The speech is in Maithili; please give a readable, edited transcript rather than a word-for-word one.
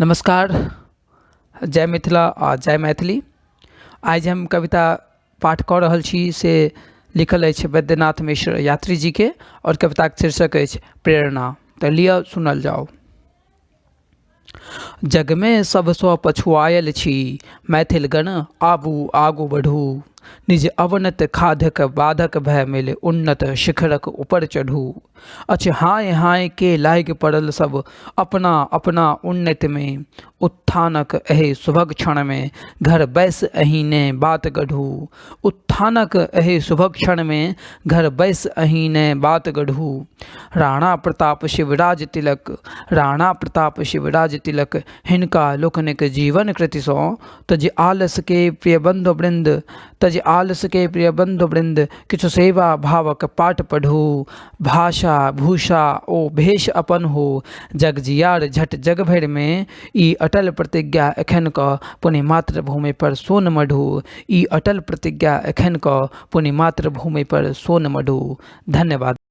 नमस्कार, जय मिथिला आ जय मैथिली। आइ जे हम कविता पाठ कऽ रहल छी से लिखल अछि वैद्यनाथ मिश्र यात्री जीके आओर कविताके शीर्षक अछि प्रेरणा। तऽ लिअ सुनल जाउ। जगमे सभसँ पछुआयल छी मैथिलगण, आबू आगू बढ़ू। निज अवनत खाधक बाधक भय मिल उन्नत शिखरक ऊपर चढ़ू। अछि हाँय हाँय के लागि पड़ल सब अपना अपना उन्नतिमे। उत्थानक एहि शुभक क्षणमे घर बैस अहीने बात गढ़ू। उत्थानक एहि शुभक क्षणमे घर बैस अहीने बात गढ़ू। राणा प्रताप शिवराज तिलक, राणा प्रताप शिवराज तिलक हिनका लोकनिक जीवन कृतिसँ तजि आलसके प्रिय बन्धुवृन्द, तजि आलसके प्रिय बन्धुवृन्द किछु सेवा भावक पाठ पढ़ू। भाषा भूषा ओ भेष अपन हो जगजियार झट जग भरिमे, ई अटल प्रतिज्ञा एखन कऽ पुनि मातृभूमि पर सोन मढ़ू। ई अटल प्रतिज्ञा एखन कऽ पुनि मातृभूमि पर सोन मढ़ू। धन्यवाद।